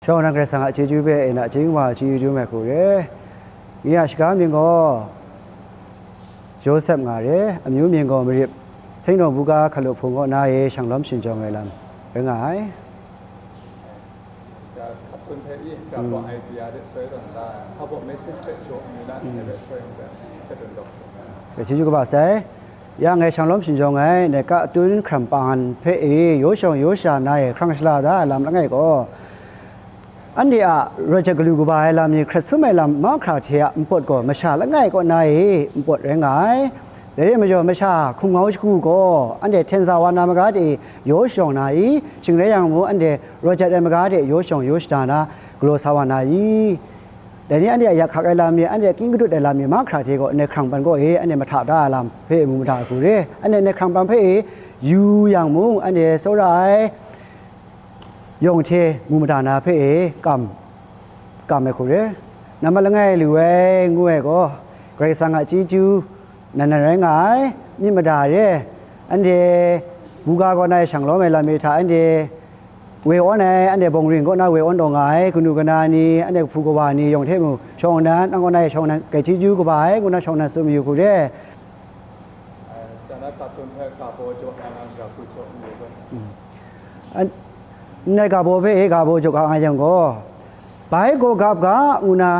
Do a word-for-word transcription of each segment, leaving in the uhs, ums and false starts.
Shawng nnan Karai Kasang a chyeju hpe e na chying wa chyeju dum ai hku re. Nye a shaga mying gaw Josep nga re, amyu mying gaw Marip, seng daw buga hkalu hpung kaw na e shanglawm shinjawng ai lam rai nga ai. จะขับคุณไทยอีกกับตัวไอเดียเด็ดสวยต่างๆเขาบอก message เปะโจมีละในเว็บไซต์แบบกระดุนดอก Chyeju kaba sai. Ya ngai shanglawm shinjawng ai, nai katun hkram pan hpe e yaw shawng yaw sha na e hkrang shala da ai lam langai gaw, anhte a rawt jat galu kaba ai lam ni hkrat sum ai lam mahkra hte a npawt gaw masha langai kaw na e npawt rai nga ai. Dai re majaw masha hkum ngau shagu gaw anhte hten sa wa na maga de yaw shawng na i, shing rai yang mung anhte rawt jat ai maga de yaw shawng yaw shada na galaw sa wa na i, dai ni anhte a yak hkak ai lam ni, anhte a kying kadut ai lam ni mahkra hte gaw nai hkrang pan kaw e anhte mahta da ai lam hpe mu mada ai hku re. Anhte nai hkrang pan hpe e yu yang mung, anhte tsawra ai yawng hte mu mada na hpe e kam, kam ai hku re. Nambat langai lu ai ngu ai gaw, Karai Kasang a chyeju nan nan rai nga ai, myit mada re. Anhte buga kaw na e shanglawm ai lam mi hta anhte woi awn ai, anhte bawng ring kaw na woi awn taw nga ai, kanu kana ni, anhte kahpu kawa ni yawng hte mung, shawng nnan, nang kaw na e shawng nnan, grai chyeju kaba ai, ngu na shawng nnan tsun mayu hku re. ဆန္ဒကပ်တုံးဖက်ကပ်ပေါ်ကျော်အာဏာကပ်ပူကျော်မျိုးပဲ An- Ndai ga baw hpe e ga baw jaw ga nga yang gaw, bai gaw gap ga, ngu na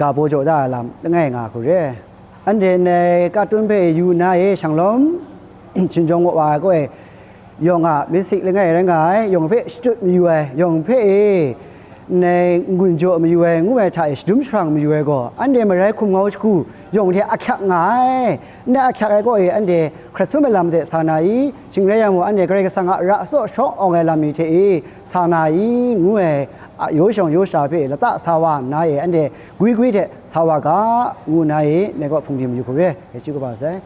ga baw jaw da ai lam langai nga hku re. Anhte ndai katun hpe yu nna e shanglawm shinjawng wa ai gaw e, yawng a myit sik langai rai nga ai, yawng hpe shadut mayu ai, yawng hpe e ndai n-gun jaw mayu ai ngu ai hta e shadum sharang mayu ai gaw, anhte marai hkum ngau shagu yawng hte ahkyak nga ai. Ndai ahkyak ai gaw e anhte hkrat sum ai lam de sa na i, shing rai yang mung, anhte Karai Kasang a ra tsaw shawng awng ai lam ni hte e sa na i, ngu ai a, yaw shawng yaw shada hpe lata sa wa nna e, anhte gwi gwi hte sa wa ga, ngu nna e, ndai gaw hpung di mayu hku re, e chyu kaba sai.